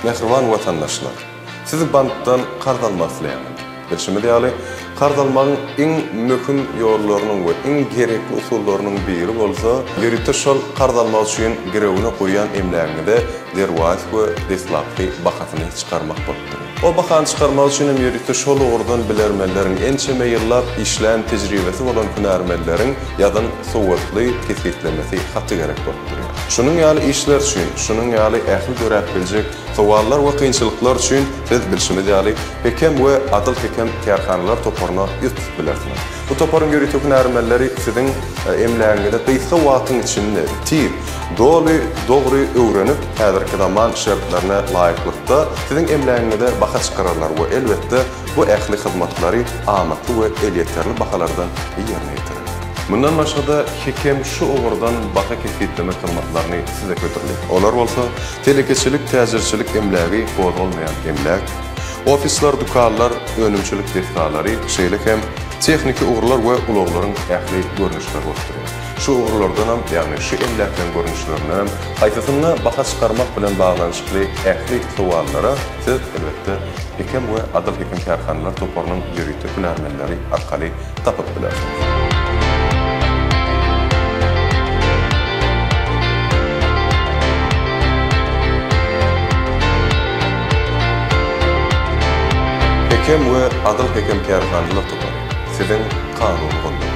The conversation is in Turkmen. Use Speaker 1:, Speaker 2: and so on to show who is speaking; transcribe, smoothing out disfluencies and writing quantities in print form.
Speaker 1: Mähriban watandaşlar! Siz bankdan karz almak isleýäňiz. Bilşimiz ýaly, karz almagyň iň möhüm ýollarynyň we iň gerekli usullarynyň biri bolsa, ýörite şol karz almak üçin girewine goýýan emlägiňize derwaýys we deslapky bahasyny çykarmak bolup durýar. O bahany çykarmak üçin hem ýörite şol ugurdan bilermenleriň, ençeme ýyllap işlän tejribesi bolan hünärmenleriň ýazan sowatly kesgitlemesi haty gerek bolup durýar. Şunuň ýaly işler üçin, şunuň ýaly ähli döräp biljek sowallar we kynçylyklar üçin siz bilşimiz ýaly Hekem we Adyl Hekem kärhanalar toparyna ýüz tutup bilersiňiz. Bu toparyň ýörite hünärmenleri siziň emlägiňizi gysga wagtyň içinde tiz, doly, dogry öwrenip, häzirki zaman şertlerine laýyklykda siziň emlägiňize baha çykararlar we elbetde bu ähli hyzmatlary amatly we elýeterli bahalardan ýerine ýetirerler. Mundan başga-da Hekem şu ugurdan baha kesgitlemek hyzmatlaryny size hödürleýär. Olar bolsa, telekeçilik, täjirçilik emlägi, gozgalmaýan emläk, ofisler, dükanlar, önümçilik desgalary, şeýle hem tehniki ugurlar we ulaglaryň ähli görnüşleri bolup durýar. Şu ugurlardanam, ýagny şu emläkleriň görnüşlerindenem haýsysynda baha çykarmak bilen baglanyşykly ähli sowallara siz, elbetde, Hekem we Adyl Hekem kärhanalar toparynyň ýörite hünärmenleri arkaly tapyp bilersiňiz. Hekem we Adyl Hekem kärhanalar topary, siziň kanuny goldawyňyz.